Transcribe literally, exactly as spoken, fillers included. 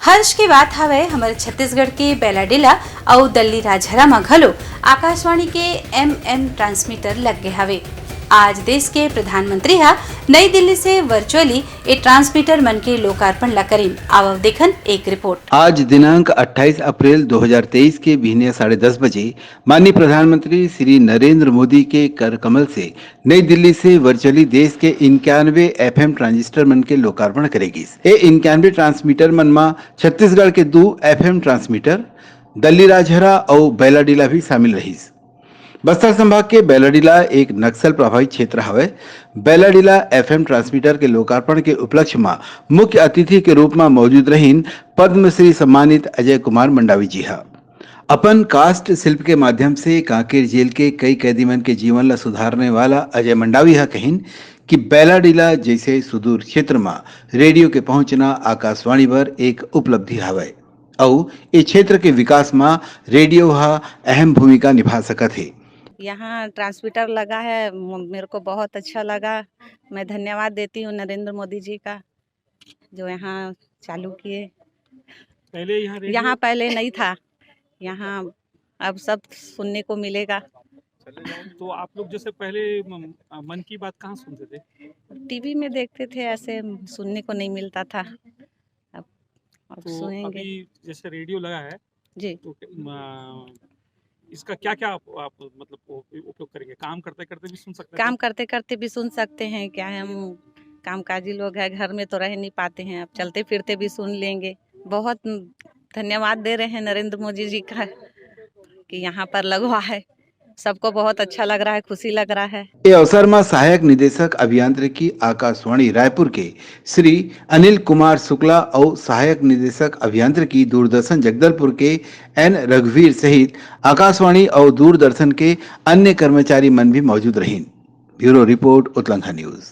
हर्ष के बात हवय, हमर छत्तीसगढ़ के बैलाडिला अउ दल्ली राजहरा म घलो आकाशवाणी के एमएम ट्रांसमीटर लग गे हवे। आज देश के प्रधानमंत्री ह नई दिल्ली से वर्चुअली ए ट्रांसमीटर मन के लोकार्पण ला करिन। आवव देखन एक रिपोर्ट। आज दिनांक अट्ठाईस अप्रैल दो हज़ार तेईस के बिहनिया साढ़े दस बजे माननीय प्रधानमंत्री श्री नरेंद्र मोदी के कर कमल से नई दिल्ली से वर्चुअली देश के इक्यानवे एफएम ट्रांजिस्टर मन के लोकार्पण करे गिस। ए इक्यानवे ट्रांसमीटर मन म छत्तीसगढ़ के दू एफएम ट्रांसमीटर, दल्ली राजहरा अउ बैलाडिला भी शामिल रहिस। बस्तर संभाग के बैलाडिला एक नक्सल प्रभावित क्षेत्र हवय। बैलाडिला एफएम ट्रांसमीटर के लोकार्पण के उपलक्ष्य म मुख्य अतिथि के रूप म मौजूद रहिन पद्मश्री सम्मानित अजय कुमार मंडावी जी ह। अपन काष्ठ शिल्प के माध्यम से कांकेर जेल के कई कैदी मन के जीवन ला सुधारने वाला अजय मंडावी ह कहिन कि बैलाडिला जैसे सुदूर क्षेत्र म रेडियो के पहुंचना आकाशवाणी बर एक उपलब्धि हवय अउ ए क्षेत्र के विकास म रेडियो ह अहम भूमिका निभा सकत हे। यहाँ ट्रांसमीटर लगा है, म-, मेरे को बहुत अच्छा लगा। मैं धन्यवाद देती हूँ नरेंद्र मोदी जी का, जो यहाँ चालू किए। पहले यहाँ रेडियो यहाँ पहले नहीं था, यहाँ अब सब सुनने को मिलेगा। तो आप लोग जैसे पहले म-, मन की बात कहाँ सुनते थे? टीवी में देखते थे, ऐसे सुनने को नहीं मिलता था। अब, अब तो सुनेंगे। अभी जैसे रेडियो लगा है, जी। तो क-, म-, इसका क्या-क्या आप, आप मतलब उप-, उपयोग करेंगे? काम करते-करते भी सुन सकते हैं? काम करते-करते भी सुन सकते हैं। क्या है, हम कामकाजी लोग हैं, घर में तो रह नहीं पाते हैं, अब चलते-फिरते भी सुन लेंगे। बहुत धन्यवाद दे रहे हैं नरेंद्र मोदी जी का कि यहाँ पर लगवा है। सबको बहुत अच्छा लग रहा है, खुशी लग रहा है। ए अवसर म सहायक निदेशक अभियांत्रिकी आकाशवाणी रायपुर के श्री अनिल कुमार शुक्ला अउ सहायक निदेशक अभियांत्रिकी दूरदर्शन जगदलपुर के एन रघुवीर सहित आकाशवाणी अउ दूरदर्शन के अन्य कर्मचारी मन भी मौजूद रहिन। Bureau report, Utlangha news.